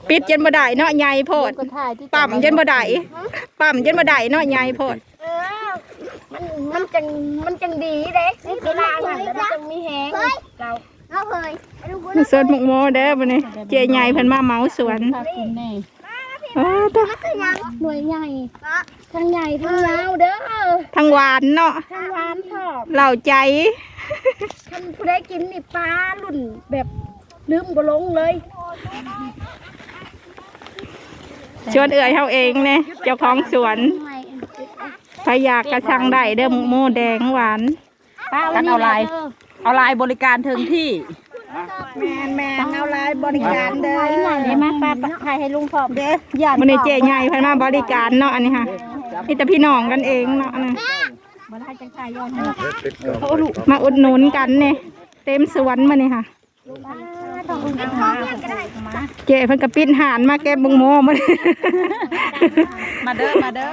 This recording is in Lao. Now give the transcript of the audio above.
ປິດຈົນບໍ່ໄດ້ເນາະ ໃຫຍ່ໂພດ. ປ້ຳຈົນບໍ່ໄດ້ ປ້ຳຈົນບໍ່ໄດ້ເນາະ ໃຫຍ່ໂພດ. ເອີ ມັນ ມັນຈັ່ງ ມັນຈັ່ງດີເດ້ ມີຕົວລາງຫັ້ນ ແລ້ວມັນຈັ່ງມີແຮງ. ເຮົາເຄີຍ ມາສວນໝາກໂມເດີບັດນີ້ ເຈ້ໃຫຍ່ເພິ່ນມາເໝົາສວນ. ໂອ້ ໜ່ວຍໃຫຍ່ ທັງໃຫຍ່ທັງຍາວເດີ ທັງຫວານເນາະ ທັງຫວານພ້ອມ ເຫຼົ່າໃຈ. ຄັນຜູ້ໃດກິນນີ້ ປາລຸ້ນແບບລືມບໍ່ລົງເລີຍ. ສວນເອື້ອຍເຮົາເອງເດ້ ເຈົ້າຂອງສວນ. ໃຜຢາກກະສັ່ງໄດ້ເດີ ໝາກໂມແດງຫວານ. ຄັນເອົາຫຼາຍ ເອົາຫຼາຍບໍລິການເຖິງທີ່. ແມ່ນໆ ເອົາຫຼາຍບໍລິການເດີ. ນີ້ມາ ປ້າ ຖ່າຍໃຫ້ລຸງພ້ອມເດີ. ມື້ນີ້ເຈ້ໃຫຍ່ເພິ່ນມາບໍລິການເນາະ ອັນນີ້ຫະ ມີແຕ່ພີ່ນ້ອງກັນເອງເນາະ ອັນນັ້ນ ມາອຸດໜູນກັນນີ້ ເຕັມສວນມື້ນີ້ຫະ. ເຈ້ເພິ່ນກະປິດຮ້ານມາເກັບໝາກໂມມື້ນີ້. ມາເດີ ມາເດີ.